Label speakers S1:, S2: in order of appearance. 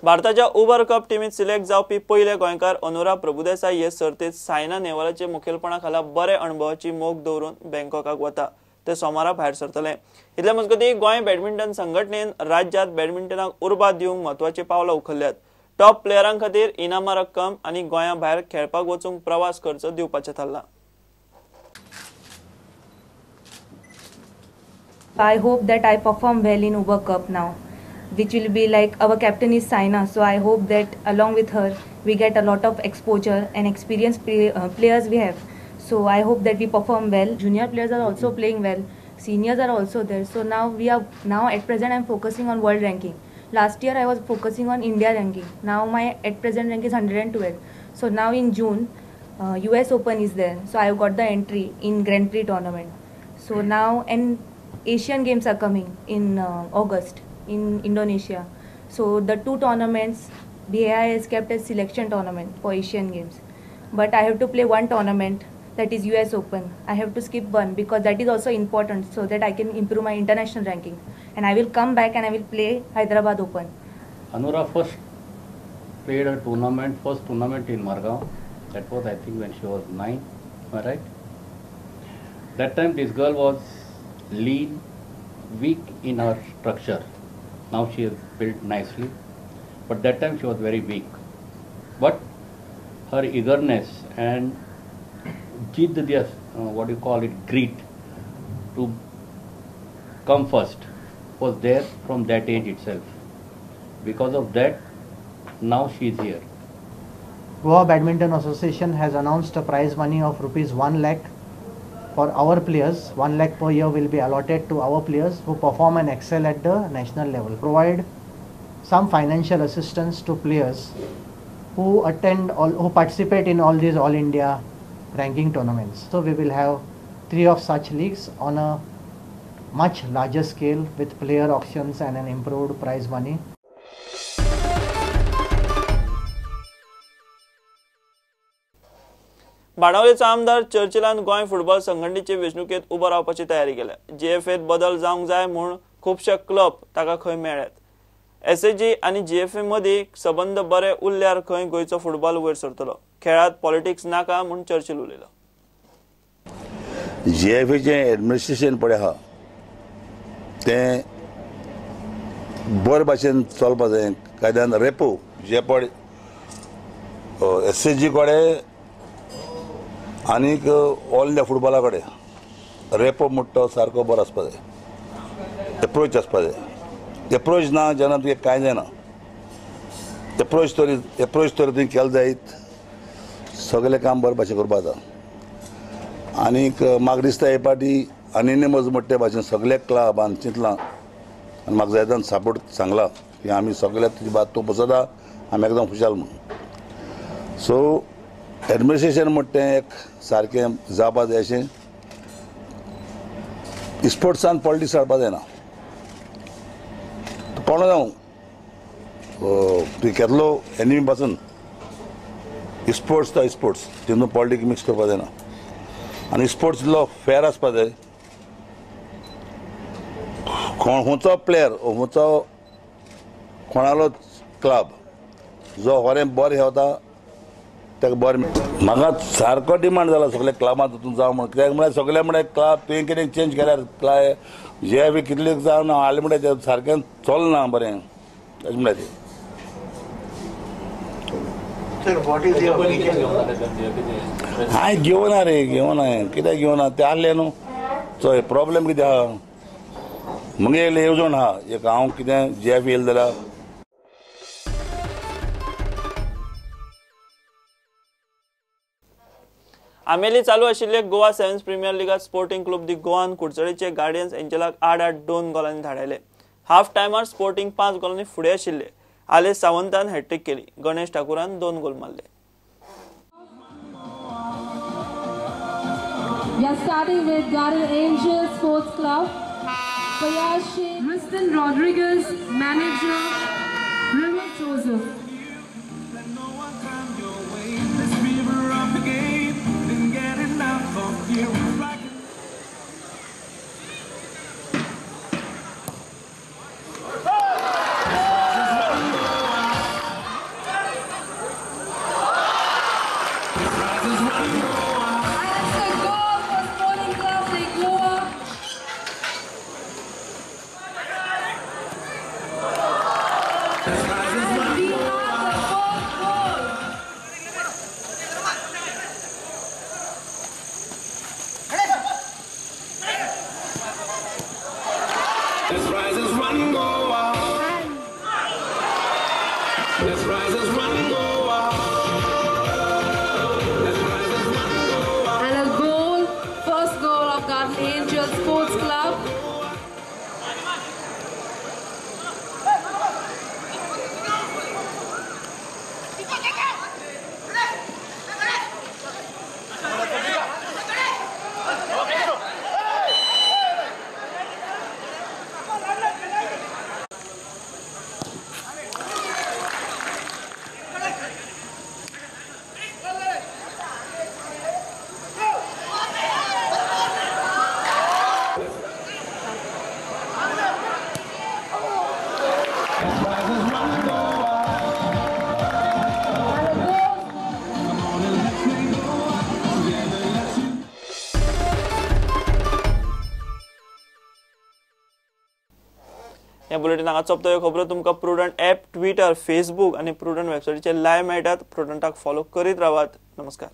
S1: भारताच्या Uber cup टिमीत select जावपी पयले गोंयकार अनुरा प्रभुदेसाय हे सर्तीत सायना नेहवालाचे मुखेलपणा खाला बरे अणभवाची मोख दवरून बँकॉकाक वता. ते सोमारा भायर सरतले. इतले मजगतीं गोंय बॅडमिंटन संघटनेन राज्यात बॅडमिंटनाक उर्बा दिवंक म्हत्वाची पावलां उखल्ल्यात. टॉप प्लेयरां खातीर इनामां रक्कम आनी गोंया भायर खेळपाक वचूंक प्रवास खर्च दिवपाचें थारलां.
S2: I hope that I perform well in Uber Cup now, which will be like our captain is Saina, so I hope that along with her we get a lot of exposure and experienced players we have. So I hope that we perform well. Junior players are also playing well, seniors are also there. So now we are now at present I am focusing on world ranking. Last year I was focusing on India ranking. Now my at present rank is 112. So now in June US Open is there. So I have got the entry in Grand Prix tournament. So now and Asian Games are coming in August in Indonesia. So the two tournaments BAI has kept as selection tournament for Asian Games. But I have to play one tournament, that is US Open. I have to skip one because that is also important so that I can improve my international ranking. And I will come back and I will play Hyderabad Open.
S3: Anura first played a tournament, first tournament in Margao. That was I think when she was 9, am I right? That time this girl was lean, weak in her structure. Now she is built nicely, but that time she was very weak. But her eagerness and jid, what you call it, greed to come first was there from that age itself. Because of that, now she is here.
S4: Goa Badminton Association has announced a prize money of rupees 1 lakh for our players. 1 lakh per year will be allotted to our players who perform and excel at the national level. Provide some financial assistance to players who attend all, who participate in all these All India ranking tournaments. So we will have 3 of such leagues on a much larger scale with player auctions and an improved prize money.
S1: बाणावलेचो आमदार चर्चिलान Goa football संघटनेचे वेंचणुकेंत उबो रावपाची तयारी केल्या. जीएफएत बदल जावंक जाय म्हूण खुबशे क्लब ताका खंय मेळ्ळ्यात. एसएजी आनी जीएफए मदीं संबंद बरे उरल्यार खंय गोंयचो फुटबॉल वयर सरतलो. खेळांत पॉलिटिक्स नाका म्हूण चर्चिल उलयलो.
S5: जीएफएचें एडमिनिस्ट्रेशन पळय आहा तें बरे भाशेन चलपा जाय. कायद्यान रेपो जे पळय एसएजी कडेन आनीक ऑल इंडिया फुटबॉला कडेन रेपो म्हणटा तो सारको बरो आसपा जाय, एप्रोच आसपा जाय. एप्रोच ना जेन्ना तुगे कांय जायना. एप्रोच तर तुवें केलें जायत सगळें काम बरें भाशेन करपा जाता. आनीक म्हाका दिसता हे पाटी अनिनिमस म्हणटा ते भाशेन सगळे क्लबान चिंतलां आनी म्हाका जाय जावन सपोर्ट सांगला की आमी सगळे तुजी बात तूं पसता आमी एकदम खुशाल म्हणून. सो एडमिनिस्ट्रेशन म्हणटा तें एक सारकें जावपा जाय अशें. स्पोर्ट्सान पॉलिटिक्स हाडपा जायना. कोण जावं तुवें केल्लो एनिमी पासून स्पोर्ट्स तो स्पोर्ट्स तितून पॉलिटिक्स मिक्स करपा जायना. आनी स्पोर्ट्स इल्लो फेर आसपा जाय. कोण खंयचो प्लेयर खंयचो कोणालो क्लब जो खरें बरें खेळता ताका बरें मेळटा. म्हाका सारको डिमांड जाला सगळे क्लबांत तितून जावं म्हणून. कित्याक म्हळ्यार सगळे म्हळ्यार क्लब तुवें कितें चेंज केल्यार क्लब जे बी कितले जावन हाडलें म्हणल्यार सारकें चलना बरें अशें म्हणल्यार तें. हांवें घेवना रे, घेवना कित्याक घेवना तें आहलें न्हू. चोय प्रॉब्लेम कितें आहा मगे येवजण आहा एक हांव कितें जे एफ येयलें जाल्यार
S1: आमेली चालू आशिल्ले गोवा सेव्हन्स प्रिमियर लिगात स्पोर्टिंग क्लब दी गोवान कुडचडेचे गार्डियन्स एंजलाक 8-8-2 गोलांनी धाडायले. हाफ टायमार स्पोर्टिंग 5 गोलांनी फुडें आशिल्ले. आले सावंतान हॅट्रीक केली. गणेश ठाकूरान 2 गोल मारले.
S6: We are starting with Guardian Angels Sports Club. Payashi Riston Rodriguez, manager River Joseph. Sports Club.
S1: ह्या बुलेटिन हांगा सोंपता. ह्यो खबरो तुमकां प्रुडंट ॲप, ट्विटर, फेसबूक आनी प्रुडंट वेबसायटीचेर लायव्ह मेळटात. प्रुडंटाक फॉलो करीत रावात. नमस्कार.